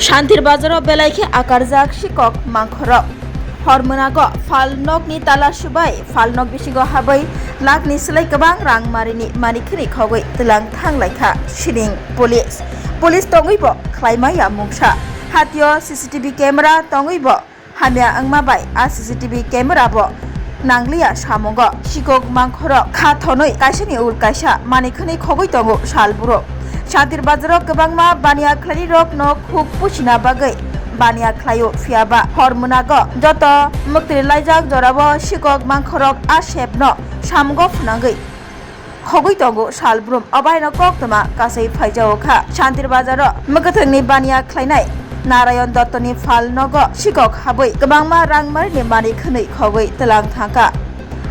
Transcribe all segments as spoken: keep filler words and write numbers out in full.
Shantir Bazaro belai khe akarjak sikok mangkhorok. Hor mwnago phalnokni tala subai phalnok bisingo habwi lakni slai kwbang rang marini mani khini khogwi tlang thang lai kha sining police. Police tongwi bo khlai maya mungsa. Hatio C C T V camera tongwi bo hamya wngma bai a C C T V camera bo nangliya samungo. Sikok mangkhorok kha thonwi kaisani ul kaisa mani khwnwi khogwi tongo sal buro. Shantir Bazaro kwbangma baniya khlaini rokno khuk pusina bagwi baniya khlaio, phiya ba hor mwnago joto mwktwi laijak jorao sikok mangkhorok a sepno samungo phwnangwi khogwi tongo sal brum. Obaino koktwma kasai phaijao kha. Shantir Bazaro mwkwthwngni baniya khlainai Narayan Dottoni phalnogo sikok habwi kwbangma rangmarini mani khwnwi khogwi tlang thangkha.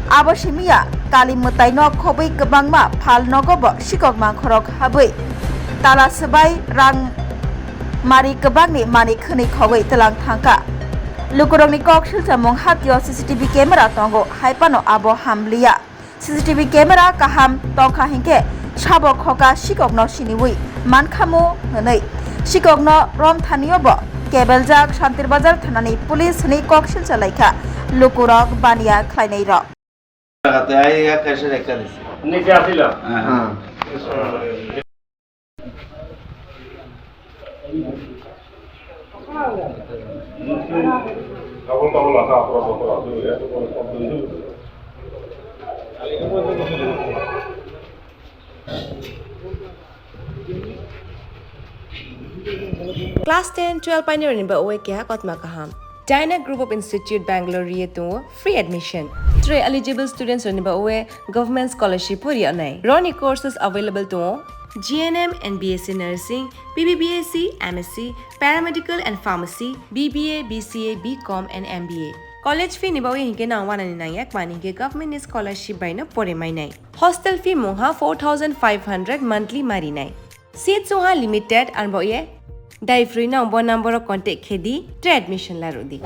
Abo simiya kali mwtaino khobwi kwbangma phalnogo bo sikok mangkhorok habwi tala swbai rang mari kwbangni mani khwnwi khogwi tlang thangkha. Lukurokni kok silchamung hatio C C T V camera tongo, haiphano abo hamliya. C C T V camera kaham tongkha hinkhe sabo khoka sikokno siniwi mankhamu hwnwi sikokno romthanio bo kebeljak Shantir Bazar thanani police hwnwi kok silcha laikha lukurok baniya khlainairok. Niche asilo. Class ten, twelve painirokni bagwi keha kothoma kaham. Dyna Group of Institute Bangalore riye tongo free admission. Three eligible students rokni bagwi government scholarship bo riyoknai. Roni courses available tongo G N M and B S C Nursing, B B B S C, M S C, Paramedical and Pharmacy, B B A, B C A, B Com and M B A. College fee ni bagwi hinkhe nang wanani nangya, mani hinkhe government ni scholarship bai no pore mainai. Hostel fee mungha four thousand five hundred monthly marinai. Seats wngha limited, ang bo ye dai free no bo number o contact khe di, tre admission la rw di.